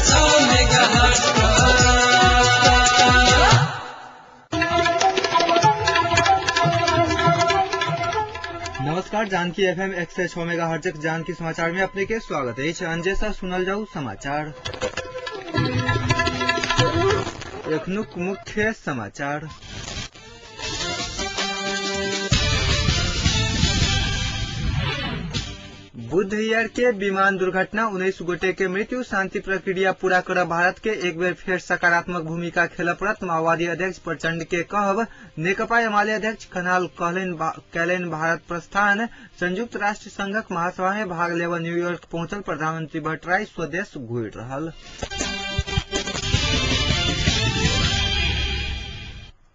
6 megahertz पर। नमस्कार, Janaki FM 106 megahertz Janaki समाचार में अपने के स्वागत है। अंजय सा सुनल जाऊ समाचार। एखनुक मुख्य समाचार। बुद्ध एयर के विमान दुर्घटना 19 गोटे के मृत्यु। शांति प्रक्रिया पूरा कर भारत के एक बेर फेर सकारात्मक भूमिका खेल पड़त माओवादी अध्यक्ष प्रचंड के कहब। नेकपा एमाले अध्यक्ष खनाल कैलन भारत प्रस्थान। संयुक्त राष्ट्र संघक महासभा में भाग लेव न्यूयॉर्क पहुंचल प्रधानमंत्री भट्टराई स्वदेश घुरि रहल।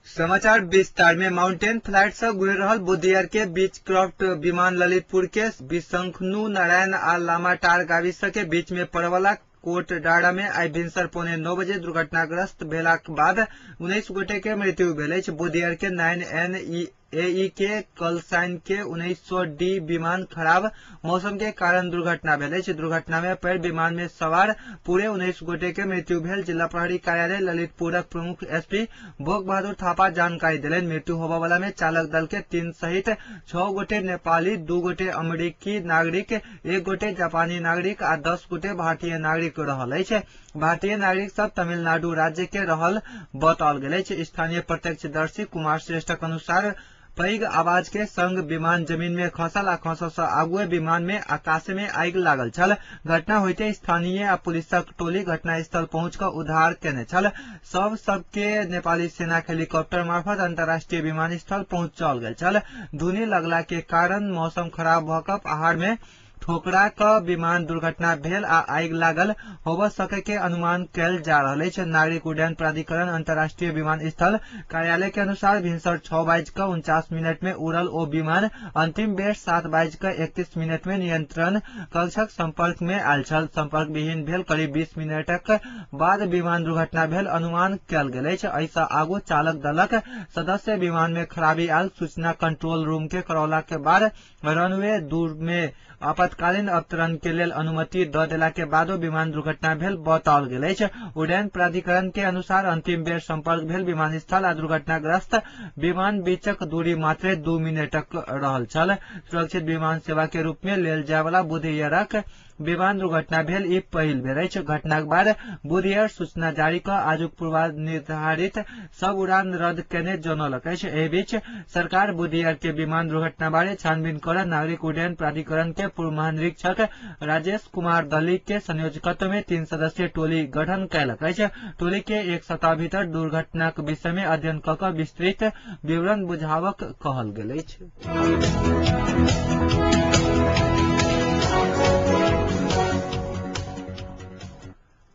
समाचार विस्तार में। माउंटेन फ्लाइट से गुजर रहल बुद्ध एयर के बीच क्रॉफ्ट विमान ललितपुर के बिशंखनु नारायण आ लामाटार गाविस के बीच में पड़वला कोट डाड़ा में आई भिनसर 8:45 बजे दुर्घटनाग्रस्त भेलाक बाद 19 गोटे के मृत्यु भेल अछि। बुद्ध एयर के 9N AE के कलसाइन के 1900D विमान खराब मौसम के कारण दुर्घटना भेल अछि। दुर्घटना में पैर विमान में सवार पूरे 19 गोटे के मृत्यु भेल। जिला प्रहरी कार्यालय ललितपुरक प्रमुख एसपी भोग बहादुर थापा जानकारी देलनि। मृत्यु होबय वाला में चालक दल के 3 सहित 6 गोटे नेपाली, 2 गोटे अमेरिकी नागरिक, 1 गोटे जापानी नागरिक आ 10 गोटे भारतीय नागरिक रहल अछि। भारतीय नागरिक सब तमिलनाडु राज्य के रहल बताओल गेल अछि। स्थानीय प्रत्यक्षदर्शी कुमार श्रेष्ठक अनुसार पैघ आवाज के संग विमान जमीन में खसल आ खसल से आगुए विमान में आकाश में आगि लागल छल। घटना होते स्थानीय आ पुलिसक टोली घटनास्थल पहुंच कर उद्धार केने छल। सब सबके नेपाली सेना हेलीकॉप्टर मार्फत अंतर्राष्ट्रीय विमानस्थल पहुंचाओल गेल छल। धुनी लगला के कारण मौसम खराब भ क पहाड़ में ठोकरा क विमान दुर्घटना भेल आ आगि लागल होब सके के अनुमान कैल जा रहल अछि। नागरिक उड्डयन प्राधिकरण अंतर्राष्ट्रीय विमानस्थल कार्यालय के अनुसार भिनसर 6:49 में उड़ल ओ विमान अंतिम बेर 7:31 में नियंत्रण कक्षक संपर्क में आयल छल। संपर्क विहीन भेल करीब 20 मिनटक बाद विमान दुर्घटना भेल अनुमान कैल गेल अछि। एहि आगू चालक दलक सदस्य विमान में खराबी आयल सूचना कंट्रोल रूम के करौला के बाद रनवे 2 में आपातकालीन अवतरण के लेल अनुमति द देला के बादो विमान दुर्घटना भेल बताओल गेल अछि। उड्डयन प्राधिकरण के अनुसार अंतिम बेर संपर्क भेल विमानस्थल आ दुर्घटनाग्रस्त विमान बीचक दूरी मात्र 2 मिनटक रहल छल। सुरक्षित विमान सेवा के रूप में लेल जायवला बुद्ध एयरक विमान दुर्घटना भेल ई पहिल बेर अछि। घटनाक बाद बुद्ध एयर सूचना जारी क आजुक पूर्वनिर्धारित सब उड़ान रद्द केने जनौलक अछि। एहि बीच सरकार बुद्ध एयर के विमान दुर्घटना बारे छानबीन कर नागरिक उड्डयन प्राधिकरण के पूर्व महानिरीक्षक राजेश कुमार दली के संयोजकत्व में 3 सदस्यीय टोली गठन कयलक अछि। टोली के 1 सप्ताह भीतर दुर्घटनाक विषय में अध्ययन क क विस्तृत विवरण बुझावक कहल गेल अछि।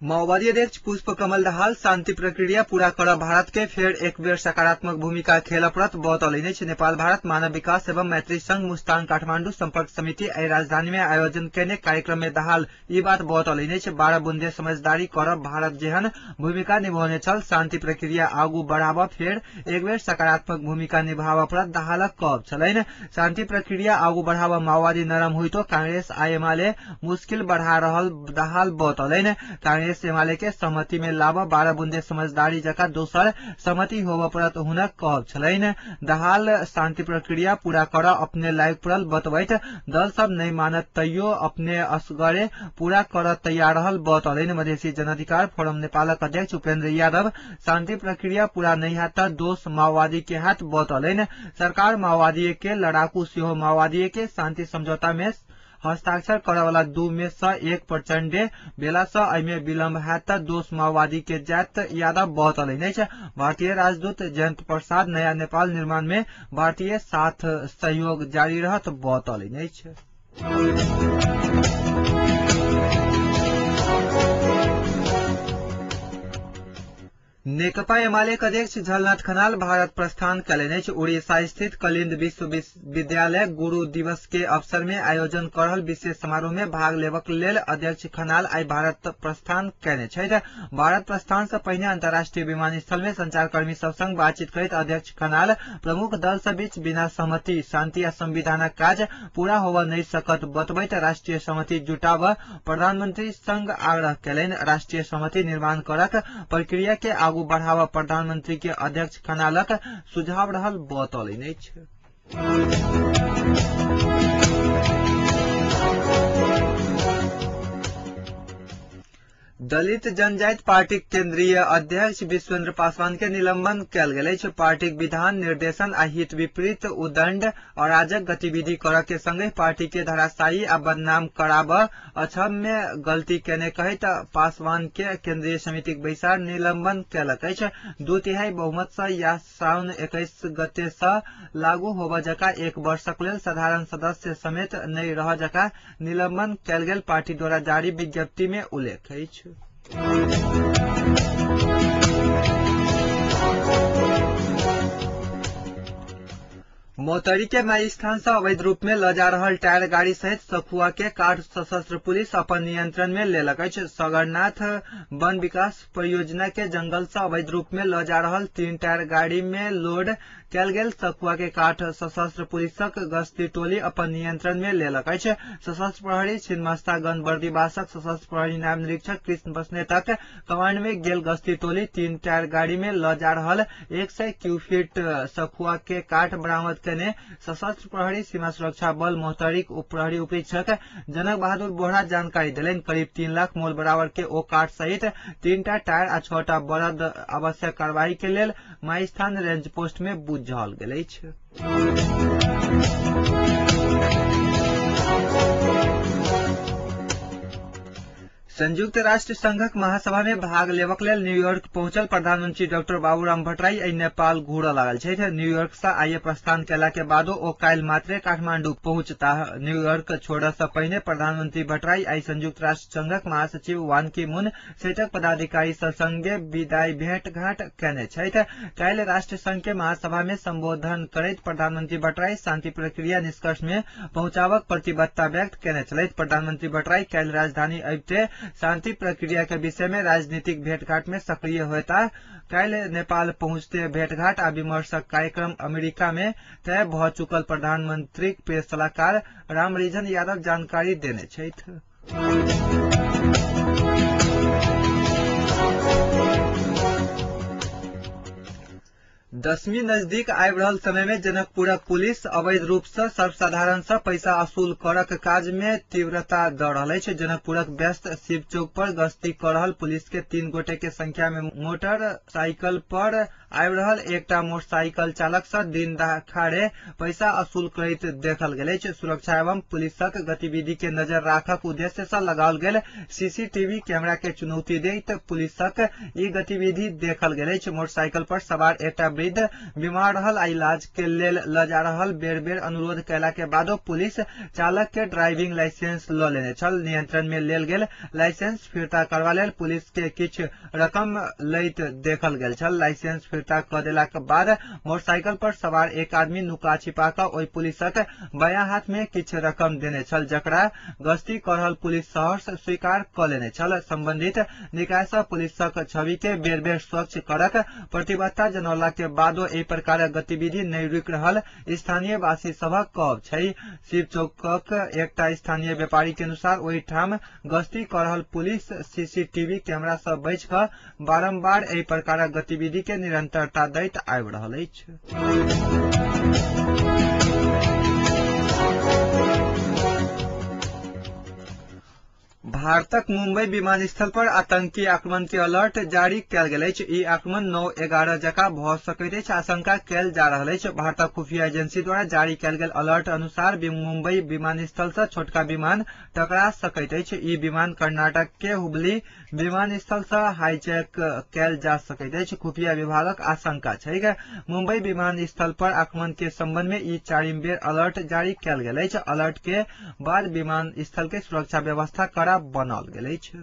माओवादी अध्यक्ष पुष्प कमल दाहाल शांति प्रक्रिया पूरा कर भारत के फेर एक बेर सकारात्मक भूमिका खेल पड़त बतौलनि अछि। नेपाल भारत मानव विकास एवं मैत्री संघ मुस्ताङ काठमांडू संपर्क समिति एहि राजधानी में आयोजन केने कार्यक्रम में दाहाल ई बात बतौलनि अछि। 12 बुंदे समझदारी करब भारत जेहन भूमिका निभौने छल, शांति प्रक्रिया आगू बढ़ाब फेर एक बेर सकारात्मक भूमिका निभाब पड़त दाहालक कहब छलनि। शांति प्रक्रिया आगू बढ़ाब माओवादी नरम होइतो कांग्रेस आ एमाले मुश्किल बढ़ा रहल दाहाल बतौलनि। कांग्रेस एमाले के सहमति में लाभ 12 बुंदे समझदारी जका दोसर सहमति होब पड़त हुनक कहब छलनि। दाहाल शांति प्रक्रिया पूरा कर अपने लायक पड़ल बतबैत दल सब नहीं मानत तैयो अपने असगरे पूरा कर तैयार रहल बतौलनि। मधेसी जनाधिकार फोरम नेपालक अध्यक्ष उपेन्द्र यादव शांति प्रक्रिया पूरा नहीं हैत त दोष माओवादी के हाथ बतौलनि। सरकार माओवादी के लड़ाकू सेहो माओवादी के शांति समझौता में हस्ताक्षर करवला 2 में से 1 प्रचंडे बेला से एहिमे विलम्ब हैत त दोष माओवादी के जात यादव बतौलनि अछि। भारतीय राजदूत जयंत प्रसाद नया नेपाल निर्माण में भारतीय साथ सहयोग जारी रहत बतौलनि अछि। नेकपा एमाले के अध्यक्ष झलनाथ खनाल भारत प्रस्थान कयलनि अछि। उड़ीसा स्थित कलिंद विश्वविद्यालय गुरु दिवस के अवसर में आयोजन कर रहल विशेष समारोह में भाग लेबक लेल अध्यक्ष खनाल आइ भारत प्रस्थान कयने छथि। भारत प्रस्थान से पहिने अंतर्राष्ट्रीय विमानस्थल में संचारकर्मी सब संग बातचीत करैत अध्यक्ष खनाल प्रमुख दल सब बीच बिना सहमति शांति आ संविधानक काज पूरा होबय नहि सकत बतबैत राष्ट्रीय सहमति जुटाब प्रधानमंत्री संग आग्रह कयलनि। राष्ट्रीय सहमति निर्माण करक प्रक्रिया के आगू बढ़ावा प्रधानमंत्री के अध्यक्ष खनालक सुझाव रहल बतौलनि अछि। दलित जनजाति पार्टीक केंद्रीय अध्यक्ष विश्वेंद्र पासवान के निलंबन कयल गेल अछि। पार्टीक विधान निर्देशन आ हित विपरीत उदंड अराजक गतिविधि करऽ के संगहि पार्टी के धराशायी आ बदनाम कराब अक्षम्य गलती केने कहैत पासवान के केंद्रीय समितिक बैसार निलंबन कयलक अछि। 2/3 बहुमत सँ या साउन 21 गते सँ लागू होबय जकाँ 1 वर्षक लेल साधारण सदस्य समेत नहि रह जकाँ निलंबन कयल गेल पार्टी द्वारा जारी विज्ञप्ति में उल्लेख अछि। मोतरी के माई स्थान से अवैध रूप में ल जा रहल टायर गाड़ी सहित सखुआ के काठ सशस्त्र पुलिस अपन नियंत्रण में लेलक अछि। सगरनाथ वन विकास परियोजना के जंगल से अवैध रूप में ल जा रहल 3 टायर गाड़ी में लोड कयल गेल सखुआ के काठ सशस्त्र पुलिसक गश्ती टोली अपन नियंत्रण में लेलक अछि। सशस्त्र प्रहरी छिन्मस्ता गण बर्दीवासक सशस्त्र प्रहरी नायब निरीक्षक कृष्ण बस्नेतक कमांड में गेल गश्ती टोली 3 टायर गाड़ी में ल जा रहल 100 क्यूफिट सखुआ के काठ बरामद केने सशस्त्र प्रहरी सीमा सुरक्षा बल मोहतरीक उप प्रहरी उपरीक्षक जनक बहादुर बोहरा जानकारी देलनि। करीब 3 लाख मोल बराबर के ओ काठ सहित 3टा टायर आ 6टा बरद आवश्यक कार्रवाई के लेल माईस्थान रेंज पोस्ट में बुझल गेल अछि। संयुक्त राष्ट्र संघक महासभा में भाग लेबक लेल न्यूयॉर्क पहुंचल प्रधानमंत्री डॉक्टर बाबूराम भट्टराई आइ नेपाल घूरऽ लागल छथि। न्यूयॉर्क से आइए प्रस्थान कयला के बादो ओ काल्हि मात्रे काठमांडू पहुंचताह। न्यूयॉर्क छोड़ऽ से पहिने प्रधानमंत्री भट्टराई आइ संयुक्त राष्ट्र संघक महासचिव वान की मून सहितक पदाधिकारी सब संगे विदाई भेंट घाट केने छथि। काल्हि राष्ट्र संघ के महासभा में संबोधन करैत प्रधानमंत्री भट्टराई शांति प्रक्रिया निष्कर्ष में पहुंचाबक प्रतिबद्धता व्यक्त केने छलथि। प्रधानमंत्री भट्टराई काल्हि राजधानी अबिते शांति प्रक्रिया के विषय में राजनीतिक भेंटघाट में सक्रिय होता। काल्हि नेपाल पहुंचते भेंटघाट आ विमर्शक कार्यक्रम अमेरिका में तय भ चुकल प्रधानमंत्री प्रेस सलाहकार रामरिजन यादव जानकारी देने छथि। दसवीं नजदीक आबि रहल समय में जनकपुरक पुलिस अवैध रूप से सर्वसाधारण से पैसा वसूल करक काज में तीव्रता द रहल अछि। जनकपुरक व्यस्त शिव चौक पर गश्ती कर रहल पुलिस के 3 गोटे के संख्या में मोटरसाइकिल पर आबि रहल एकटा मोटरसाइकिल चालक से दिन दहाड़े पैसा वसूल करैत देखल गेल अछि। सुरक्षा एवं पुलिसक गतिविधि के नजर राखक उद्देश्य से लगाओल गेल सीसीटीवी कैमरा के चुनौती दैत पुलिसक ई गतिविधि देखल गेल अछि। मोटरसाइकिल पर सवार एकटा वृद्ध बीमार रहल आ इलाज के लेल ल जा रहल बेर बेर अनुरोध कयला के बादो पुलिस चालक के ड्राइविंग लाइसेंस ल लेने छल। नियंत्रण में लेल गेल लाइसेंस फिर्ता करवा लेल पुलिस के किछु रकम लैत देखल गेल छल। लाइसेंस फिर्ता क देला के बाद मोटरसाइकिल पर सवार एक आदमी नुका छिपा क ओहि पुलिसक बायां हाथ में किछु रकम देने छल, जकरा गश्ती कर रहल पुलिस सहर्ष स्वीकार क लेने छल। संबंधित निकाय सँ पुलिसक छवि के बेर बेर स्वच्छ करक प्रतिबद्धता जनौला के बादो एहि प्रकारक गतिविधि नहि रुकि रहल स्थानीय वासी सभक कहब छै। शिव चौकक एकटा स्थानीय व्यापारी के अनुसार ओहि ठाम गश्ती कर रहल पुलिस सीसीटीवी कैमरा सँ बचि क बारंबार एहि प्रकारक गतिविधि के निरंतरता दैत आबि रहल अछि। भारतक मुंबई विमानस्थल पर आतंकी आक्रमण के अलर्ट जारी कयल गेल अछि। ई आक्रमण 9/11 जकाँ भ सकैत अछि, आशंका कयल जा रहल अछि। भारतक खुफिया एजेंसी द्वारा जारी कयल गेल अलर्ट अनुसार मुंबई विमानस्थल से छोटका विमान टकरा सकैत अछि। ई विमान कर्नाटक के हुबली विमानस्थल से हाईजैक कयल जा सकैत अछि, खुफिया विभागक आशंका छै। मुंबई विमानस्थल पर आक्रमण के संबंध में ई 4 बेर अलर्ट जारी कयल गेल अछि। अलर्ट के बाद विमानस्थल के सुरक्षा व्यवस्था कड़ा बनाओल गेल अछि।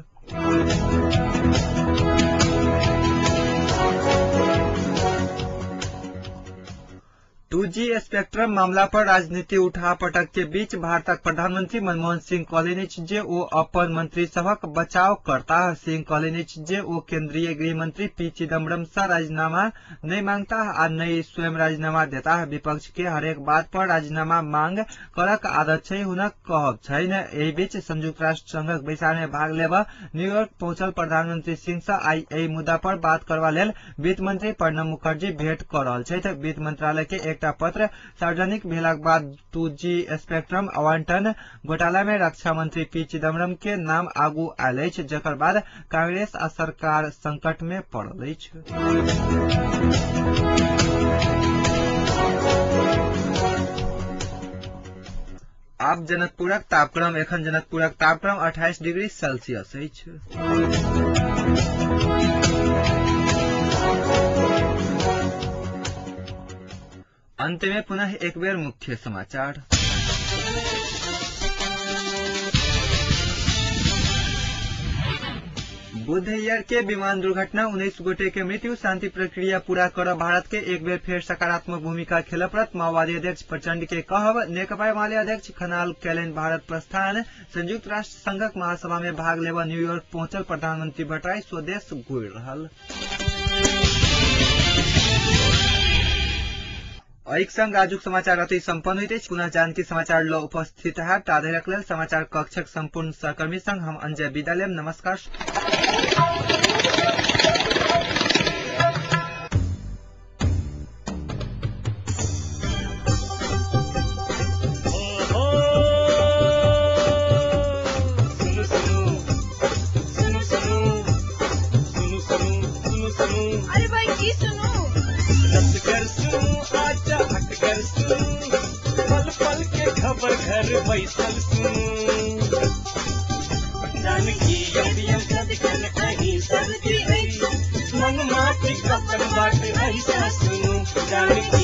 2G spectrum मामला पर राजनीति उठापटक के बीच भारतक प्रधानमंत्री मनमोहन सिंह कहलनि अछि जे ओ अपन मंत्री सभक बचाव करताह। सिंह कहलनि अछि जे ओ केंद्रीय गृह मंत्री पी चिदम्बरम सँ राजीनामा नहि मांगताह आ नहि स्वयं राजीनामा देताह। विपक्ष के हरेक बात पर राजीनामा मांग करक आदत छै, हुनक कहब छनि। एहि बीच संयुक्त राष्ट्र संघक बैसार में भाग लेबऽ न्यूयॉर्क पहुंचल प्रधानमंत्री सिंह सँ आइ एहि मुद्दा पर बात करबा लेल वित्त मंत्री प्रणब मुखर्जी भेंट कऽ रहल छथि। वित्त मंत्रालय के एकटा पत्र सार्वजनिक भेलाक बाद 2G spectrum आवंटन घोटाला में रक्षा मंत्री पी चिदम्बरम के नाम आगू आयल अछि, जकर बाद कांग्रेस आ सरकार संकट में पड़ल अछि। आब जनकपुरक तापक्रम। एखन जनकपुरक तापक्रम 28 डिग्री सेल्सियस अछि। अंत में पुनः एक बेर मुख्य समाचार। बुद्ध एयर के विमान दुर्घटना 19 गोटे के मृत्यु। शांति प्रक्रिया पूरा कर भारत के एक बेर फेर सकारात्मक भूमिका खेल पड़त, माओवादी अध्यक्ष प्रचंड के कहब। नेकपा एमाले अध्यक्ष खनाल कैलनि भारत प्रस्थान। संयुक्त राष्ट्र संघक महासभा में भाग लेबऽ न्यूयॉर्क पहुंचल प्रधानमंत्री भट्टराई स्वदेश घुरि रहल। एहि संग आजुक समाचार अति सम्पन्न होइत अछि। पुनः जानकी समाचार ल उपस्थित हैब। ताधरिक लेल समाचार कक्षक सम्पूर्ण सहकर्मी संग हम अंजय विदा लेब। नमस्कार। सुनु सुनु सुनु सुनु सुनु सुनु सुनु सुनु। अरे भाई की सुनू? रसगर सुनु आजा हटकर सुनु, पल पल के खबर घर बैसल सुनु। जानकी एफएम सदिखन अहीं सबके अछि, मन माटी अपन बात ऐसा सुनु। जानकी